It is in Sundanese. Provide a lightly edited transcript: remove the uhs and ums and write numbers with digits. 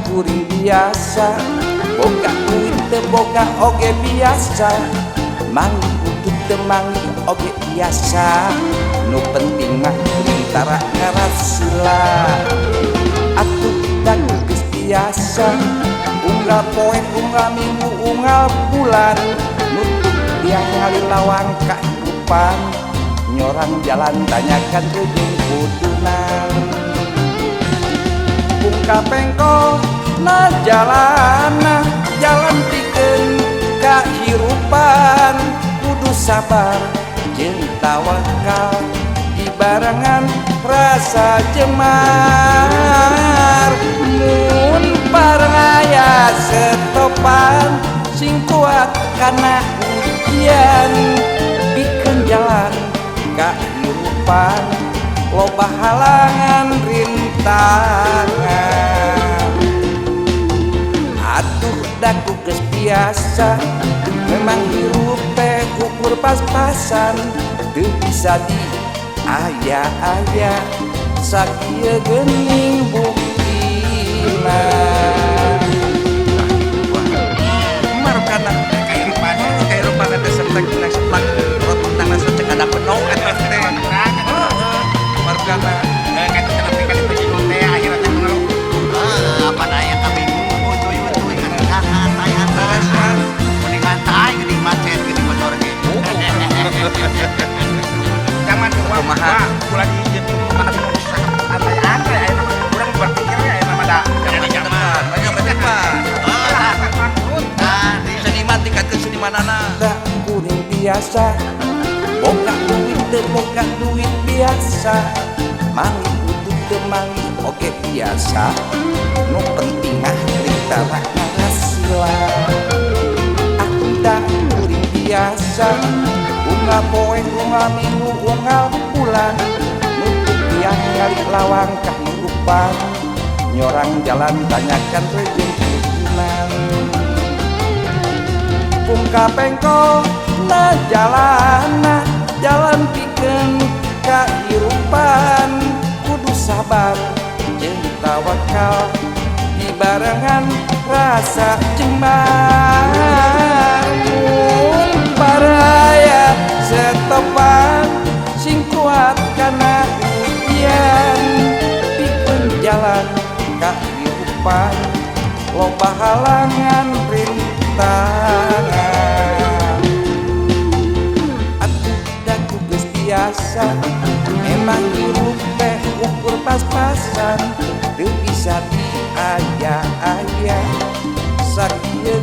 kuring biasa, boga duit teu boga oge biasa, manggih utut teu manggih oge biasa, nu penting mah kuring tara ngarasula. Atuh da geus biasa, unggal poe, unggal minggu, unggal bulan, nutup tiang ngali lawang kahirupan, nyorang jalan tanyakan jeung kudunan. Pungka pengko na jalana, jalan pikeun kahirupan, kudu sabar jeung tawakal, dibarengan rasa jemar. Mun bareng aya setopan, sing kuat kana ujian, pikeun jalan kahirupan loba halangan rintangan. Aduh, daku geus biasa, memang hirup teh ukur pas-pasan, teu bisa di aya-aya, sakieu geuning buktina. Marukana kehidupan kehidupan teh seplek seplak rotana cek ada penuh eta teh. Heeh, marukana. Kata tapi kan itu bingung teh akhirnya teh mengeluh. Ah, apa aya kabingung utuy utuy santai santai. Mending santai geuning macet geuning motor ge. Zaman Kumaha? Ulah di santai-santai aya nama urang berpikirnya aya nama da Zaman depan, zaman depan. Ah, Seniman tingkatkeun senimanana. Da kuring biasa, boga duit teu boga duit biasa, manggih utut teu manggih oge biasa, nu penting mah kuring tara ngarasila. Atuh da kuring biasa, unggal poe, unggal minggu, unggal bulan, nutup tiang ngali lawang kahirupan, nyorang jalan tanyakan jeung kudunan. Pungka pengko na jalana, jalan pikeun kahirupan, kudu sabar jeung tawakal, dibarengan rasa jemar. Mun baraya setopan, sing kuat kana ujian, pikeun jalan kahirupan loba halangan rintangan. Atuh daku geus biasa, memang hirup teh ukur pas-pasan, teu bisa diaya-aya, sakieu.